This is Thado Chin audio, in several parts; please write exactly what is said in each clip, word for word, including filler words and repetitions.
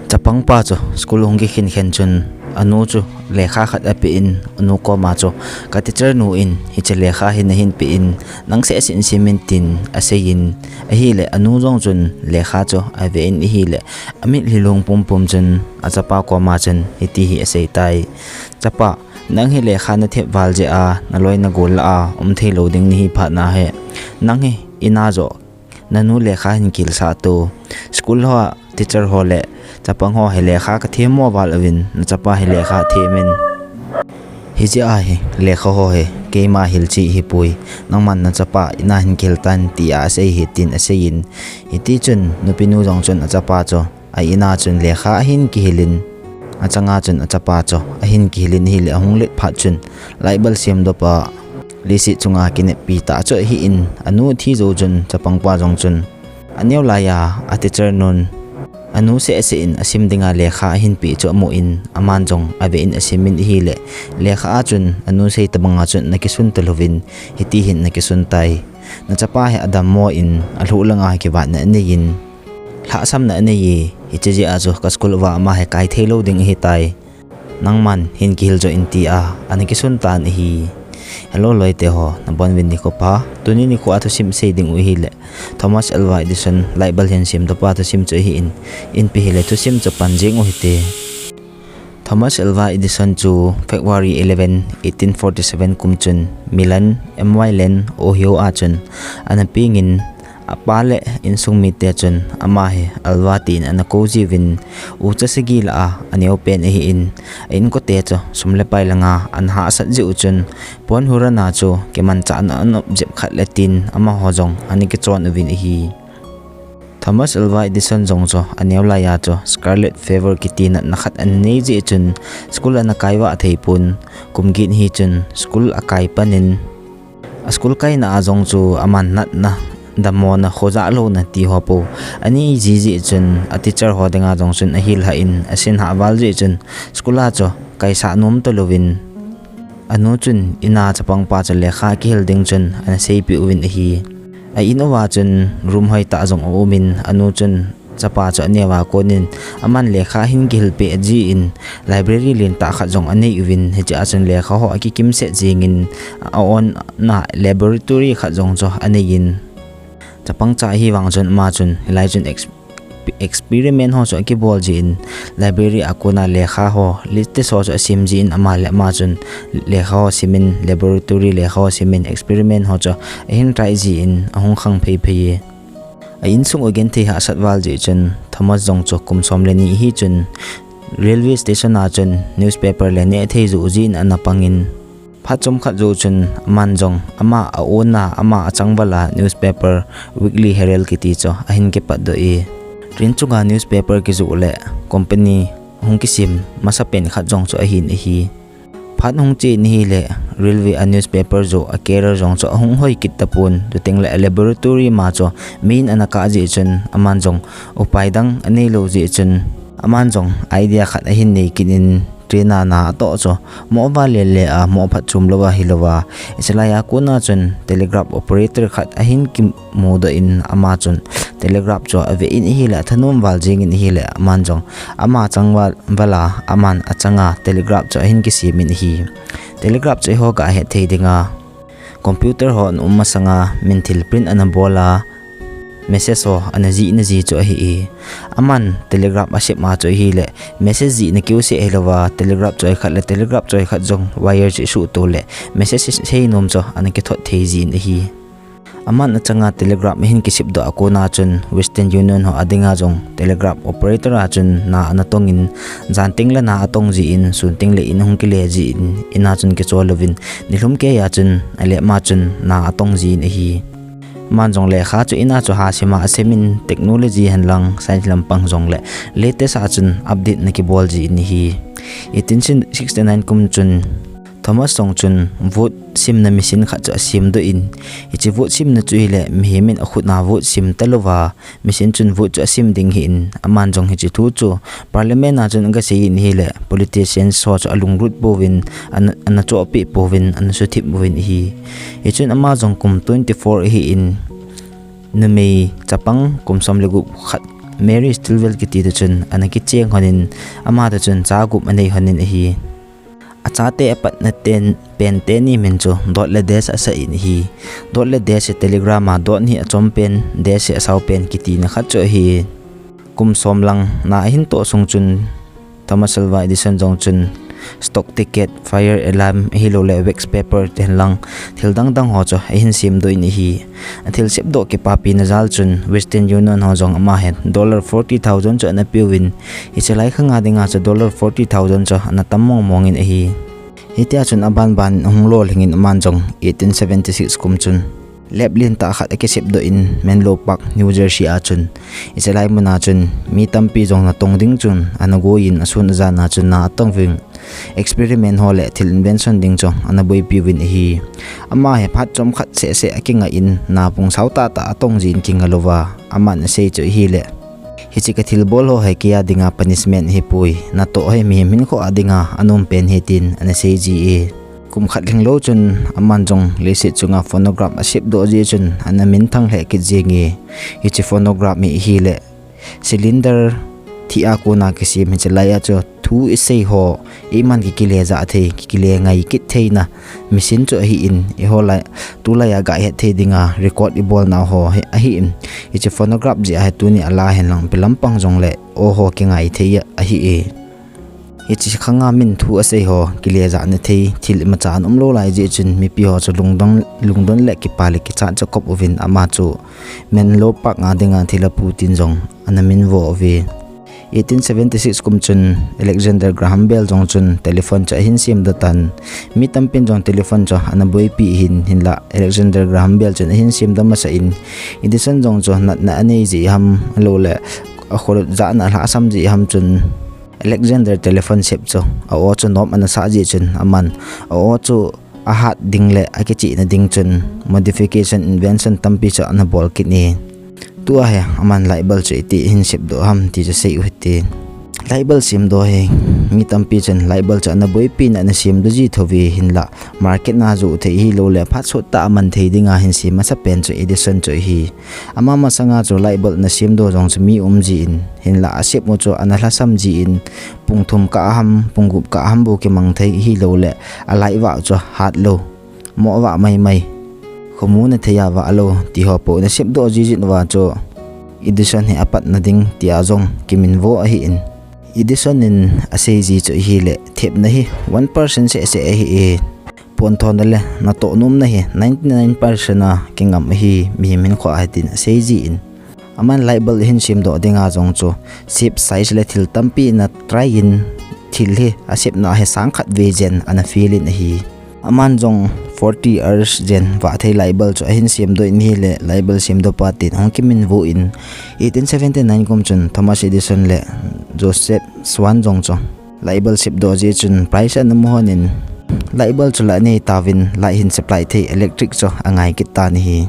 Chapangpa chu school hung kikhin khen chun anu chu lekha khat ape in, anu koma chu, "Ka teacher nu in hiche lekha hi nahin pe in, nang seh seh in sim in," tin asei in, ahile anu jong chun lekha chu ave in ahile, amitlhi lung pumpum chun achapa koma chun hiti hi asei tai. "Chapa, nang hi lekha nathem val jeh a, naloi nagol lah a um thei lou ding nahi phat nahi. Nang hi ina joh nanu lekha hin kihilsah to. School hoa teacher ho le chapang ho hi lekha kathem mo val uvin, nachapa hi lekha them in. Hijeh a hi lekha ho hi keima hilchih hipoi. Nangman nachapa ina hin kihil tan," tia asei hi tin asei in. Hiti chun nupinu jong chun achapa chu a ina chun lekha ahin kihil in, achanga chun achapa chu ahin kihil in ahile, ahung let phat chun light bulb semdopa leiset chunga kineppi tah chu ahi in, anu thi jou chun chapangpa jong chun aneo laiya a teacher nun anu seh seh in asim dinga lekha ahin pe chu amu in, aman jong ave in asim in ahile, lekha a chun anu sei tabanga chun ana kisun talouvin, hiti hin ana kisun tai. "Nachapa hi adammo in, alhuh langa kivatna anei in, lhahsamna anei e, hiche jeh a chu ka school uva ama hi kai thei lou ding ahitai. Nangman hin kihil joh in," tia ana kisun tan ahi. Hello loite ho, nabonuvin nikho pha. Tuni nikho a thusim sei ding u ahile, Thomas Alva Edison light bulb hin semdopa thusim chu ahi in, inpi hile thusim chu pan jeng u hite. Thomas Alva Edison chu February eleven, eighteen forty-seven kum chun Milan, M Y Lane, Ohio a chun ana peng in, apa le insung mite chun ama hi Alva tin ana kou jiuvin, ucha sagi lah a aneopen ahi in, a inkote chu sum le pai langa ana hahsat jeh u chun, Paul Horan a chu kimanchahna ana um jep khat le tin amaho jong ana kichon uvin ahi. Thomas Alva Edison jong chu aneo laiya chu scarlet fever kiti natna khat ana nei jeh chun school ana kai vah thei pon, kum get hi chun school akai pan in, a school kaina a jong chu aman natna dammona, khojah louna ti ho pou anei ji jeh chun a teacher ho dinga jong chun ahil hah in, asin hah val jeh chun school a chu kaisah nom talouvin, anu chun ina chapangpa chu lekha kihil ding chun ana seipeh uvin ahi. A in uva chun room hoitah jong aum in, anu chun chapa chu aneo a kon in, aman lekha ahin kihil peh jin, library lentah khat jong anei uvin, hiche a chun lekha ho akikimset jeng in, a own a laboratory khat jong chu anei in, chapang cha ahi vang chun ama chun hilai chun ex-, experiment ho chu akibol jin, library a kona lekha ho, latest ho chu asem jin, ama le ama chun lekha ho simin, laboratory lekha ho simin, experiment ho chu ahin try jin, ahung khang phei phei e. A insung u genthei hahsat val jeh chun Thomas jong chu kum som le ni ahi chun railway station a chun newspaper le neh thei joh jin ana pang in, phat chomkhat jou chun aman jong ama a own a, ama achang val a newspaper Weekly Herald kiti chu ahin kipatdoh e. Train chunga newspaper kijoh le company hung kisem masapen khat jong chu ahin ahi. Phat hung che in ahile, railway a newspaper joh a career jong chu ahung hoi kit tapon, chuteng le a laboratory ma chu main ana kah jeh chun aman jong upai dang anei lou jeh chun aman jong idea khat ahin nei kit in, train a na atoh chu moh val le le a, moh phatchom louva hilouva, hiche laiya kona chun telegraph operator khat ahin kimudoh in, ama chun telegraph chu ave in ahile, athanom val jeng in ahile, aman jong ama chang val, val a, aman achanga telegraph chu ahin kisem in ahi. Telegraph chu eiho gahet thei dinga computer ho ana um masanga min thil print ana bol a, message ho ana jih na ji chu ahi e. Aman telegraph asem a chu ahile, message jihna keuseh hilouva, telegraph choi khat le telegraph choi khat jong wire chu isuhto le message seinom chu ana kithot thei jin ahi. Aman achanga telegraph ahin kisepdoh a kona chun Western Union ho a dinga jong telegraph operator a chun na ana tong in, jan teng le na atong jin, sun teng le in ahung kile jin, ina chun kichol louvin, nilhum keiya chun alep ma chun na atong jin ahi. Aman jong lekha chu ina chu hasim a asem in, technology henlang science lampang jong le latest a chun update ana kibol jin ahi. Eighteen sixty-nine kum chun Thomas jong chun vote simna machine khat chu asemdoh in, hiche vote simna chu hile mihem in akhut a vote sim talouva, machine chun vote chu asim ding ahin, aman jong hiche thu chu parliament a chun agasei in ahile, politicians ho chu alunglut pouvin, ana, ana chohpeh pouvin, ana suthip uvin ahi. Hichun ama jong kum twenty-four ahin, numei chapang kum som le gup khat Mary Stilwell kiti toh chun ana kicheng lhonin, ama toh chun cha gup anei lhonin ahi. Achate apatna ten, pen teni min chu Dot le Dash asah in ahi. Dot le Dash hi Telegram a Dot hi achom pen, Dash hi asao pen kitina khat chu ahi. Kum som lang na ahin toh sung chun Thomas Alva Edison jong chun stock ticket, fire alarm, ahilouleh wax paper ti henlang thil dang dang ho chu ahin semdoh in ahi. Athil semdoh kipapina jal chun Western Union ho jong ama hin dollar forty thousand chu ana peuvin, hiche lai khanga dinga chu dollar forty thousand chu ana tam mong mong in ahi. Hitia chun aban ban ahung lolhing in aman jong eighteen seventy-six kum chun lab lentah khat akisepdoh in Menlo Park, New Jersey a chun, hiche lai muna chun mi tampi jong natong ding chun ana goi in asun ajan a chun na atong uvin, experiment ho le thil invention ding chu ana boipi uvin ahi. Ama hi phat chomkhat seh seh akinga in na pung sao tah tah atong jin kinga louva, aman asei chu ahile, hiche kathilbol ho hi keia dinga punishment ahipoi, natoh hi mihem hinkho a dinga anom pen ahi tin ana sei ji e. Kum khat lhinglou chun aman jong leiset chunga phonograph asepdoh jeh chun ana minthang lheh kit jenge. Hiche phonograph hi ahile cylinder thih a kona kisem, hiche lai a chu thu isei ho, iman kikile jah thei, kikile ngai kit theina machine chu ahin, eiho lai, tulai a gah het thei dinga record ibolna ho hi ahin, hiche phonograph jeh a hi tuni a la henlang pe lampang jongle aw ho kingai thei ahi e. Hiche khanga min thu asei ho kile jahna thei thil imacha ana umlou lai jeh chun mipi ho chu lungdon, lungdon le kipa le kichat chu akop uvin ama chu Menlo Park a dinga thil apu tin jong ana minvo uve. Eighteen seventy-six kum chun Alexander Graham Bell jong chun telephone chu ahin semdoh tan. Mi tampin jong telephone chu ana boipi ahin, hinlah Alexander Graham Bell chun ahin semdoh masa in, Edison jong chu natna anei jeh ham ahilouleh akholjahna alhahsam jeh ham chun Alexander telephone sep chu a-aw chu nom ana sah jeh chun aman a-aw chu ahat ding le akichihna ding chun modification, invention tampi chu ana bol kit e. Tua hi aman light bulb chu iti ahin sepdoh ham ti chu sei u hite. Light bulb semdoh hi mi tampi chun light bulb chu ana boipi in ana semdoh ji thou ve, hinlah market na joh thei ahilouleh phat sot tah a man thei dinga hin sem masa pen chu Edison chu ahi. Ama masanga chu light bulb ana semdoh jong chu mi um jin, hinlah asep u chu ana lhasam jin, pung thum kah ham, pung gup kah ham bou kimang thei ahilouleh a light vah chu hat lou, mo vah mai mai, khomu na thei a vah lou ti ho pou ana sepdoh ji jin uva chu Edison hi apatna ding tia jong kiminvo ahin. Edison in asei ji chu ahile, thepna hi one percent seh seh ahi e, ponthona le natoh nomna hi ninety-nine percent a kingam ahi, mihem hinkho ahi tin asei jin. Aman light bulb ahin semdoh dinga jong chu shape, size le thil tampi ana try in, thil hi asepna hi sang khat vei jen ana fail in ahi. Aman jong forty hours jen vah thei light bulb chu ahin semdoh in ahile, light bulb semdoh pa tin ahung kiminvo in, eighteen seventy-nine kum chun Thomas Edison le Joseph Swan jong chu light bulb sepdoh jeh chun prize ana mu lhonin, light bulb chu la anei tauvin, light hin supply thei electric chu angai kit tan ahi.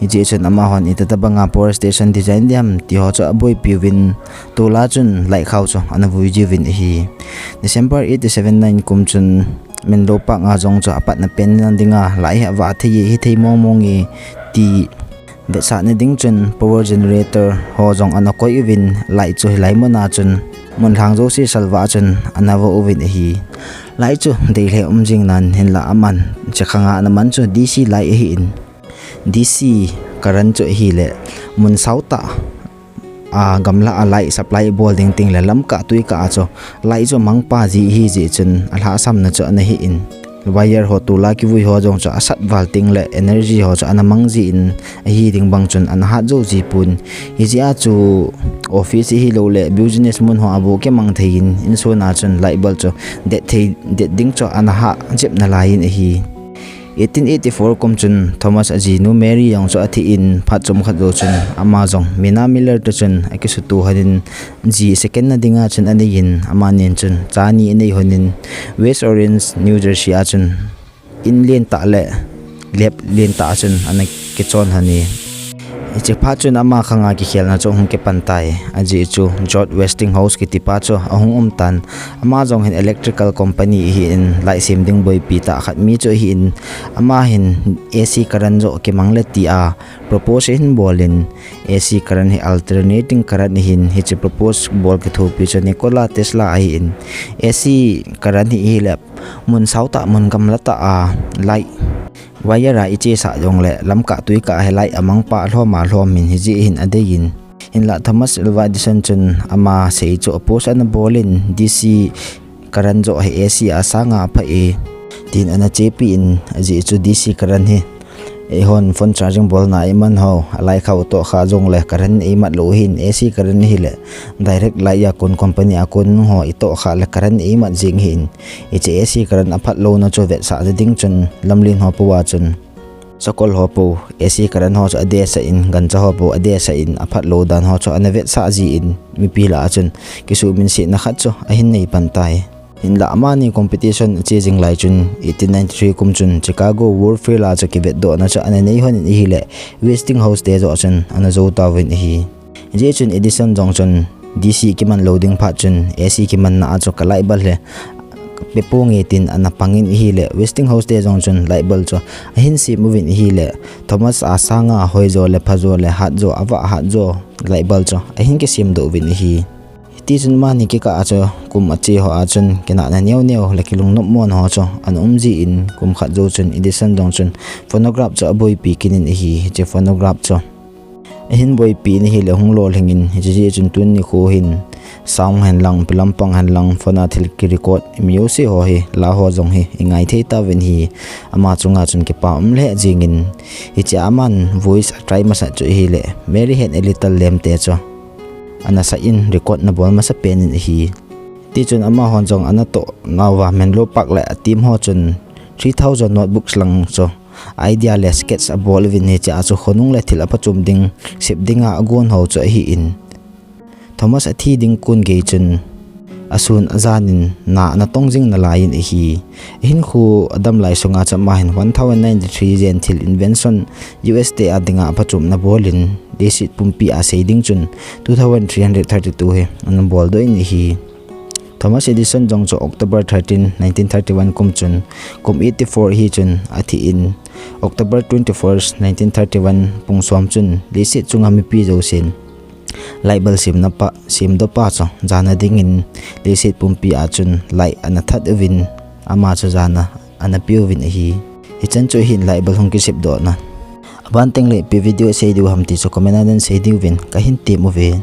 Hijeh chun amahon itobanga power station design ding ham ti ho chu aboipi uvin, tol'a chun light khao chu ana vui jiuvin ahi. December eighty-seven nine kum chun Menlo Park a jong chu apatna pen na dinga light hi avah thei e, hithei mong mong e ti vetsahna ding chun power generator ho jong ana koi uvin, light chu hilai muna chun mun lhang jouse salvah chun ana vo uvin ahi. Light chu deilheh um jing nan hinlah aman, hiche khanga ana man chu D C light ahin, D C current chu ahile, mun sao tah a gamlah a light supply bol ding tengle lamkah tuikah a chu light chu mangpa ji ahi jeh chun alhahsamna chu ana hin, wire ho tol'a kivui ho jong chu asat val tengle energy ho chu ana mang jin, ahi ding bang chun ana hat jou ji pon. Hijeh a chu office ahilouleh business mun ho a bou kimang thei in, insung a chun light bulb chu det thei, det ding chu ana hah jep nalai in ahi. Eighteen eighty-four kum chun Thomas ajinu Mary jong chu athi in, phat chomkhat jou chun ama jong Minna Miller toh chun akisutoh lhonin, ji second na dinga chun anei in, amanin chun cha ni anei lhonin, West Orange, New Jersey a chun in lentah le lab lentah a chun ana kichon lhon e. Hiche phat chun ama khanga kikhelna chu hung kipan tai. Ajeh chu George Westinghouse kiti pa chu ahung um tan. Ama jong hin electrical company hi in light sem ding boipi tah khat mi chu hi in ama hin A C current joh kimang le tia propose hin bol in A C current hi alternating current hin hiche propose bol kithopi chu Nikola Tesla ahi in A C current hi hi le mun sao tah mun gamla tah a light wire a iche sah jong le lamkah tuikah hi light amang pa lhom a lhom in hijeh hin adei in. Hinlah Thomas Alva Edison chun ama sei chu oppose ana bol in D C current joh hi A C a sanga apha e tin ana chepi in ajeh chu D C current hi eihon phone charging bolna iman ho alai khau toh kha jong le current imat lou hin A C current hi le direct light a kon company a kon ho itoh kha le current imat jing hin hiche A C current aphat louna chu vetsah ding chun lamlen ho po a chun sakol ho po A C current ho chu adesah in gancha ho po adesah in aphat lou dan ho chu ana vetsah ji in mipi lah a chun kisuhmin sehna khat chu ahin nei pan tai. Hinlah amani competition ache jing lai chun eighteen ninety-three kum chun Chicago World Fair a chu kivetdohna chu ana nei hon in ahi le Westinghouse te joh chun ana jou tauvin ahi. Hijeh chun Edison jong chun D C kiman lou ding phat chun A C kimanna a chu ka light bulb hi pe ponge tin ana pang in ahi le Westinghouse te jong chun light bulb chu ahin sem uvin ahi le Thomas a sanga hoi jo le pha jo le hat jo avah hat jo light bulb chu ahin kisem doh uvin ahi. Hiti chun amani kikah a chu kum ache ho a chun kinahna neo neo le kilungnop mon ho chu ana um ji in kum khat jou chun Edison jong chun phonograph chu aboipi kit in ahi. Hiche phonograph chu ahin boipi in ahi le hung lolhing in hiche jeh chun tuni nikho hin sound hen lang, pi lampang hen lang, phone a thil kirecord music ho hi la ho jong hi ingai thei tauvin ahi. Ama chunga chun kipa um lheh jing in hiche aman voice atry masat chu ahi le Mary Had a Little Lamb te chu ana sah in record ana bol masapen in ahi. Tichun amahon jong ana toh nauva Menlo Park le a team ho chun three thousand notebooks lang chu idea le sketch abol uvin hiche a chu khonung le thil aphachom ding sep dinga agon ho chu ahi in. Thomas athi ding kon gei chun asun ajan in na ana tong jing nalai in ahi. Ahinkho adam lai sunga chu ama hin one thousand ninety-three jen thil invention U S te a dinga aphachomna bol in leiset pumpi a sei ding chun two thousand three hundred thirty-two hi ana boldoh in ahi. Thomas Edison jong chu October thirteen, nineteen thirty-one kum chun kum eighty-four ahi chun athi in October twenty-first, nineteen thirty-one pung som chun leiset chunga mipi jousen light bulb semna pa, semdoh pa chu jana dingin leiset pumpi a chun light ana that uvin ama chu jana ana pe uvin ahi. Hichan chu hin light bulb hung kisepdohna. Aban tengle ipi video sei diu ham ti chu comment a nei sei diuvin kahin tem uve.